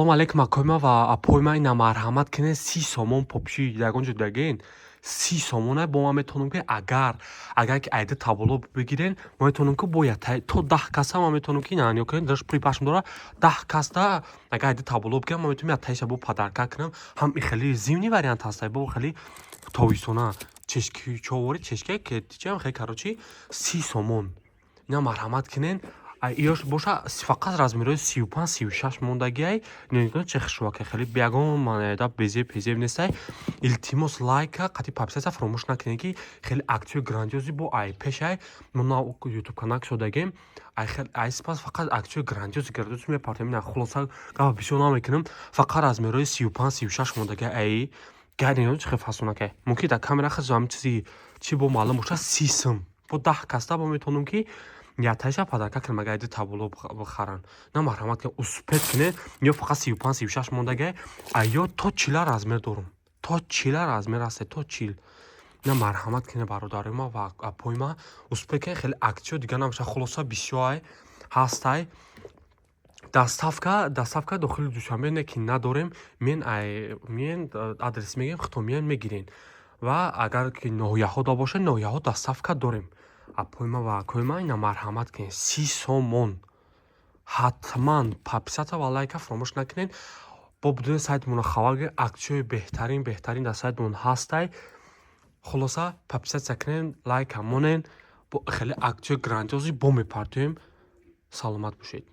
Салому алейкум, акои ва апои ман. Ина, марҳамат кунед, 30 сомон попши. Ягон ҷо дидагин 30 сомона? Бо ман метавонам, ки агар ки айда таболо бигирен, мо метавонам, ки бо то 10 каса ман метавонам, ки ина, кунед, даш пули пашм дора. 10 касда агар айда таболо бигирам, ман метавонам ятаиша бо подарка кунам. Ҳам и хеле зимний вариант ҳаста, бо хеле тобистона чешки човори чешка ки чиам хеле. Короче, 30 сомон. Ина, марҳамат кунен. Иёш боша, фақат размерҳои 35, 36 мондагиай. Нигоҳ, че хушвака, хеле ягон манеда безеб пезеб нестай. Илтимос, лайка қати подписаться фаромӯш накунед, ки хеле акцияи грандиозный бо ай пешай мо на ютуб канал кушодагем. Ай сипас фақат акцияи грандиозный, грандиозный мепартем. Ина, хулоса, гапа бисёр намекунам. Фақат размерҳои 35, 36 мондагиай. Ай гарино чӣ хел фасонакай, мумкин дар камера хел ҳам чизи чи бо маълум боша. 30 сум бо 10 каста бо метавонам, ки ятаиша подарка кунам, агар айди таболо бихаранд. На, марҳамат кунед, успеть кунед. Ё фақат 35, 36 мондагиай. Ё то 40 размер дорум, то 40 размер ҳасте, то 40. На, марҳамат кунед, бародарои ма ва апои ма, успеть кунед. Хеле акциё дигар набоша. Хулоса, бисёр ҳастай. Доставка дохили Душанбе не ки надорем. Мен миен, адрес мегем, худтон миен, мегирен. Ва агар ки ноҳияҳо да бошад, ноҳияҳо доставка дорем. Апои ма ва акои ма, ина, марҳамат кунед, 30 сомон. Ҳатман подписаться ва лайка фаромӯш накунед. Бо будуни сайтмонро хабар гиред, акцияҳои беҳтарин, беҳтарин дар сайтмон ҳастай. Хулоса, подписаться кунед, лайка монен. Бо хеле акцияи грандиозный бо мепартоем. Саломат бошед.